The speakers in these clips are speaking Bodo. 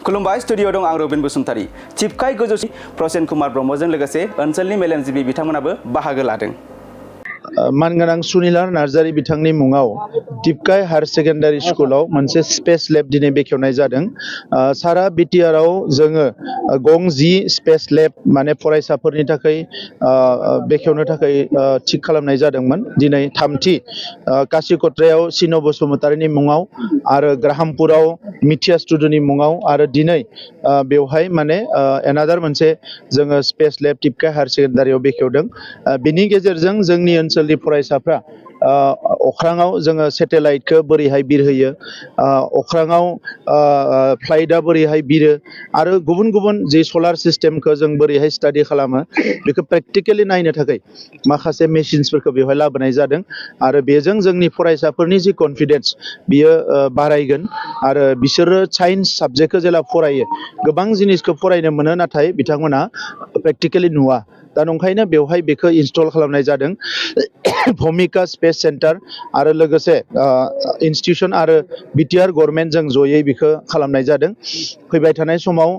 खुलुमबाय स्टुडिअ दं आं रबिन बसुमतारी चिपकाय गोजौसिन प्रसेन कुमार ब्रह्मजों लोगोसे ओनसोलनि मेलेमजिबि बिथांमोनाबो बाहागो लादों। मानगोनां सुनिलाल नार्जारी बिथांनि मुङाव टिपकाय हायर सेकेन्डारि स्कुलाव मोनसे स्पेस लेब दिनै बेखेवनाय जादों। सारा बिटिआर आव जोङो गं 10 स्पेस लेब माने फरायसाफोरनि थाखाय बेखेवनो थाखाय थिक खालामनाय जादोंमोन। दिनै थामथि कासिकट्रायाव सिन बसुमतारीनि मुङाव आरो ग्राहामपुराव मिथियास टुडुनि मुङाव आरो दिनै बेवहाय माने एनादार मोनसे जोङो स्पेस लेब टिपकाय हायर सेकेन्डारियाव बेखेवदों। बिनि गेजेरजों जोंनि ओनसोलनि फरायसाफ्रा अख्राङाव जोङो सेटेलाइटखौ बोरैहाय बिरहोयो, अख्राङाव फ्लाइटआ बोरैहाय बिरो आरो गुबुन गुबुन जि सलार सिस्टेमखौ जों बोरैहाय स्टाडि खालामो बेखौ प्रेक्टिकेलि नायनो थाखाय माखासे मेसिन्सफोरखौ बेवहाय लाबोनाय जादों आरो बेजों जोंनि फरायसाफोरनि जि कनफिडेन्स बियो बारायगोन आरो बिसोरो साइन्स साबजेक्टखौ जेला फरायो गोबां जिनिसखौ फरायनो मोनो नाथाय बिथांमोना प्रेक्टिकेलि नुवा। दा नंखायनो बेवहाय बेखौ इनस्टल खालामनाय जादों। भूमिका स्पेस सेन्टार आरो लोगोसे इन्स्टिटिउसन आरो बिटिआर गभर्नमेन्टजों जयै बेखौ खालामनाय जादों। फैबाय थानाय समाव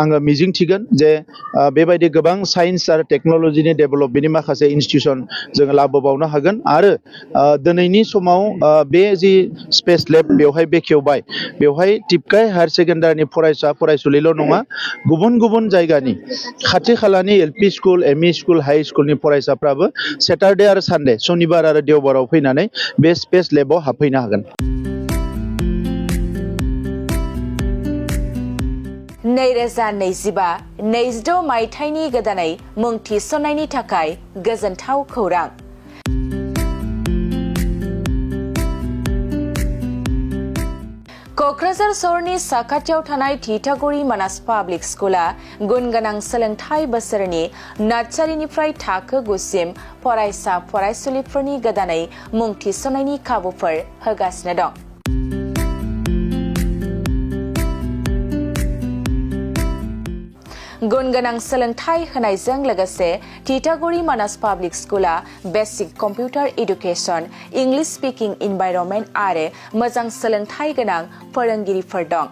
आङो मिजिंथिगोन जे बेबायदि गोबां साइन्स आरो टेक्न'लजिनि डेभेलप बेनि माखासे इन्स्टिटिउसन जोङो लाबोबावनो हागोन आरो दिनैनि समाव बे जि स्पेस लेब बेवहाय बेखेवबाय बेवहाय टिपकाय हायर सेकेन्डारिनि फरायसा फरायसुलिल' नङा गुबुन गुबुन जायगानि खाथि खालानि LP school ME school high स्कुलनि फरायसाफ्राबो सेटारडे आरो सानडे सनिबार आरो देवबाराव फैनानै बे स्पेस लेबाव हाबफैनो हागोन। 2025-26 मायथाइनि गोदानै मुं थिसननायनि थाखाय गोजोनथाव खौरां। क'क्राझार सहरनि साखाथियाव थानाय थिथागुरि मानास पाब्लिक स्कुला गुनगोनां सोलोंथाइ बोसोरनि नार्सारिनिफ्राय थाखो 9 सिम फरायसा फरायसुलिफोरनि गोदानै मुं थिसननायनि खाबुफोर होगासिनो दं। गुनगोनां सोलोंथाइ होनायजों लोगोसे थिथागुरि मानास पाब्लिक स्कुला basic computer education, English speaking environment आरो मोजां सोलोंथाइ गोनां फोरोंगिरिफोर दं।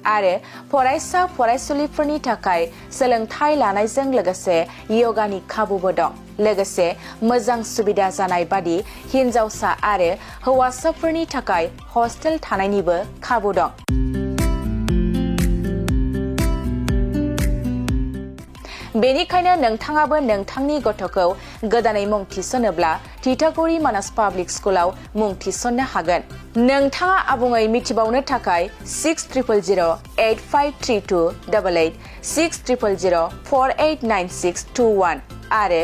आरो फरायसा फरायसुलिफोरनि थाखाय सोलोंथाइ लानायजों लोगोसे योगानि खाबुबो दं। लोगोसे मोजां सुबिदा जानाय बादि हिन्जावसा आरो हौवासाफोरनि थाखाय हस्टेल थानायनिबो खाबु दं। बेनिखायनो नोंथाङाबो नोंथांनि गथ'खौ गोदानै मुं थिसनोब्ला थिथागुरि मानास पाब्लिक स्कुलाव मुं थिसननो हागोन। नोंथाङा आबुङै मिथिबावनो थाखाय 6000853288 6000489621 आरो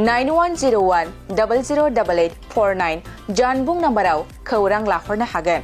9101008849 जानबुं नाम्बाराव खौरां लाहरनो हागोन।